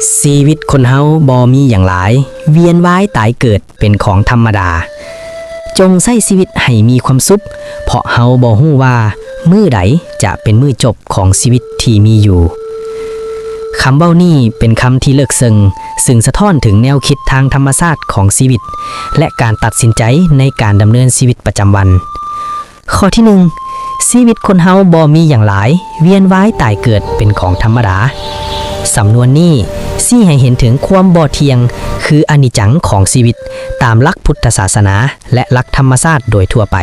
ຊີວິດຄົນເຮົາບໍ່ມີຫຍັງຫຼາຍ, ວຽນວ່າຍຕາຍເກີດເປັນຂອງທຳມະດາ. ຈົ່ງໃຊ້ຊີວິດໃຫ້ມີຄວາມສຸກ, ເພາະເຮົາບໍ່ຮູ້ວ່າມື້ໃດຈະເປັນມື້ຈົບຂອງຊີວິດທີ່ມີຢູ່. ຄຳເວົ້ານີ້ເປັນຄຳທີ່ເລິກເຊິ່ງ, ຊຶ່ງສະທ້ອນເຖິງແນວຄິດທາງທຳມະຊາດຂອງຊີວິດ ແລະ ການຕັດສິນໃຈໃນການດຳເນີນຊີວິດປະຈຳວັນ. ຂໍ້ທີໜຶ່ງ, ຊີວິດຄົນເຮົາບໍ່ມີຫຍັງຫຼາຍ, ວຽນວ່າຍຕາຍເກີດເປັນຂອງທຳມະດາ. ສຳນວນນີ້ຊີ້ໃຫ້ເຫັນເຖິງຄວາມບໍ່ທ່ຽງ ຄືອະນິດຈັງຂອງຊີວິດ ຕາມຫຼັກພຸດທະສາສະໜາ ແລະ ຫຼັກທຳມະຊາດໂດຍທົ່ວໄປ.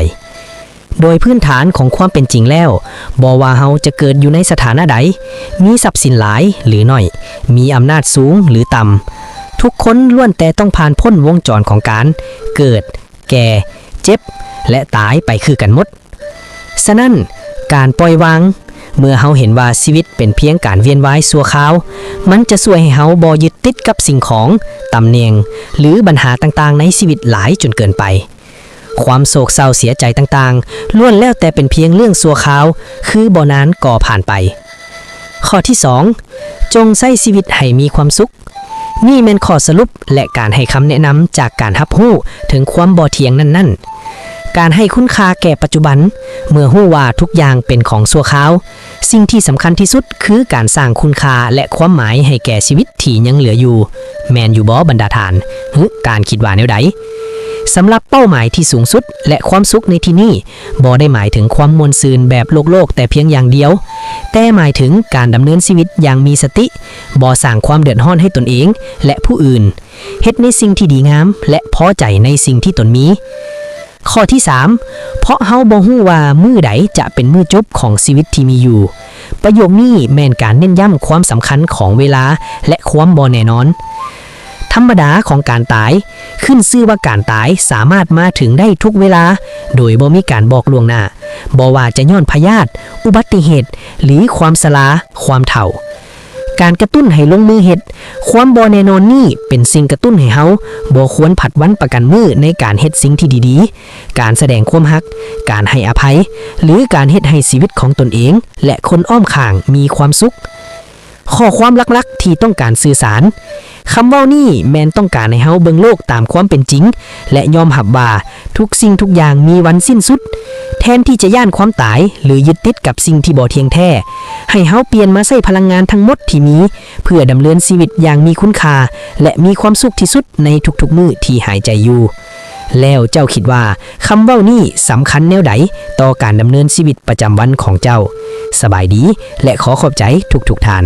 ໂດຍພື້ນຖານຂອງຄວາມເປັນຈິງແລ້ວ, ບໍ່ວ່າເຮົາຈະເກີດຢູ່ໃນສະຖານະໃດ, ມີຊັບສິນຫຼາຍ ຫຼື ໜ້ອຍ, ມີອຳນາດສູງ ຫຼື ຕ່ຳ, ທຸກຄົນລ້ວນແຕ່ຕ້ອງຜ່ານພົ້ນວົງຈອນຂອງການເກີດ, ແກ່, ເຈັບ ແລະ ຕາຍໄປຄືກັນໝົດ. ສະນັ້ນ, ການປ່ອຍວາງ ເມື່ອເຮົາເຫັນວ່າຊີວິດເປັນພຽງການວຽນວ່າຍຊົ່ວຄາວ, ມັນຈະຊ່ວຍໃຫ້ເຮົາບໍ່ຍຶດຕິດກັບສິ່ງຂອງ, ຕຳແໜ່ງ ຫຼື ບັນຫາຕ່າງໆໃນຊີວິດຫຼາຍຈົນເກີນໄປ. ຄວາມໂສກເສົ້າເສຍໃຈຕ່າງໆ ລ້ວນແລ້ວແຕ່ເປັນພຽງເລື່ອງຊົ່ວຄາວ, ຄືບໍ່ນານກໍຜ່ານໄປ. ຂໍ້ທີສອງ, ຈົ່ງໃຊ້ຊີວິດໃຫ້ມີຄວາມສຸກ. ນີ້ແມ່ນຂໍ້ສະຫຼຸບ ແລະ ການໃຫ້ຄຳແນະນຳຈາກການຮັບຮູ້ເຖິງຄວາມບໍ່ທ່ຽງນັ້ນໆ. ການໃຫ້ຄຸນຄ່າແກ່ປັດຈຸບັນ, ເມື່ອຮູ້ວ່າທຸກຢ່າງເປັນຂອງຊົ່ວຄາວ, ສິ່ງທີ່ສຳຄັນທີ່ສຸດຄືການສ້າງຄຸນຄ່າ ແລະ ຄວາມໝາຍໃຫ້ແກ່ຊີວິດທີ່ຍັງເຫຼືອຢູ່. ແມ່ນຢູ່ບໍ່ບັນດາທ່ານ? ຫຶ ທ່ານຄິດວ່າແນວໃດ? ສຳລັບເປົ້າໝາຍທີ່ສູງສຸດ ແລະ ຄວາມສຸກໃນທີ່ນີ້ ບໍ່ໄດ້ໝາຍເຖິງຄວາມມ່ວນຊື່ນແບບໂລກໆແຕ່ພຽງຢ່າງດຽວ, ແຕ່ໝາຍເຖິງການດຳເນີນຊີວິດຢ່າງມີສະຕິ, ບໍ່ສ້າງຄວາມເດືອດຮ້ອນໃຫ້ຕົນເອງ ແລະ ຜູ້ອື່ນ, ເຮັດໃນສິ່ງທີ່ດີງາມ ແລະ ພໍໃຈໃນສິ່ງທີ່ຕົນມີ. ຂໍ້ທີສາມ, ເພາະເຮົາບໍ່ຮູ້ວ່າມື້ໃດຈະເປັນມື້ຈົບຂອງຊີວິດທີ່ມີຢູ່. ປະໂຫຍກນີ້ແມ່ນການເນັ້ນຢ້ຳຄວາມສຳຄັນຂອງເວລາ ແລະ ຄວາມບໍ່ແນ່ນອນ. ທຳມະດາຂອງການຕາຍ, ຂຶ້ນຊື່ວ່າການຕາຍສາມາດມາເຖິງໄດ້ທຸກເວລາ ໂດຍບໍ່ມີການບອກລ່ວງໜ້າ, ບໍ່ວ່າຈະຍ້ອນພະຍາດ, ອຸບັດຕິເຫດ ຫຼື ຄວາມຊະລາ, ຄວາມເຖົ້າ. ການກະຕຸ້ນໃຫ້ລົງມືເຮັດ, ຄວາມບໍ່ແນ່ນອນນີ້ເປັນສິ່ງກະຕຸ້ນໃຫ້ເຮົາບໍ່ຄວນຜັດວັນປະກັນມື້ໃນການເຮັດສິ່ງທີ່ດີໆ, ການສະແດງຄວາມຮັກ, ການໃຫ້ອະໄພ ຫຼື ການເຮັດໃຫ້ຊີວິດຂອງຕົນເອງ ແລະ ຄົນອ້ອມຂ້າງມີຄວາມສຸກ. ຂໍ້ຄວາມຫຼັກໆທີ່ຕ້ອງການສື່ສານ. ຄຳເວົ້ານີ້ແມ່ນຕ້ອງການໃຫ້ເຮົາເບິ່ງໂລກຕາມຄວາມເປັນຈິງ ແລະ ຍອມຮັບວ່າທຸກສິ່ງທຸກຢ່າງມີວັນສິ້ນສຸດ. ແທນທີ່ຈະຢ້ານຄວາມຕາຍ ຫຼື ຍຶດຕິດກັບສິ່ງທີ່ບໍ່ທ່ຽງແທ້, ໃຫ້ເຮົາປ່ຽນມາໃຊ້ພະລັງງານທັງໝົດທີ່ມີ ເພື່ອດຳເນີນຊີວິດຢ່າງມີຄຸນຄ່າ ແລະ ມີຄວາມສຸກທີ່ສຸດໃນທຸກໆມື້ທີ່ຫາຍໃຈຢູ່. ແລ້ວເຈົ້າຄິດວ່າຄຳເວົ້ານີ້ສຳຄັນແນວໃດຕໍ່ການດຳເນີນຊີວິດປະຈຳວັນຂອງເຈົ້າ? ສະບາຍດີ ແລະ ຂໍຂອບໃຈທຸກໆທ່ານ.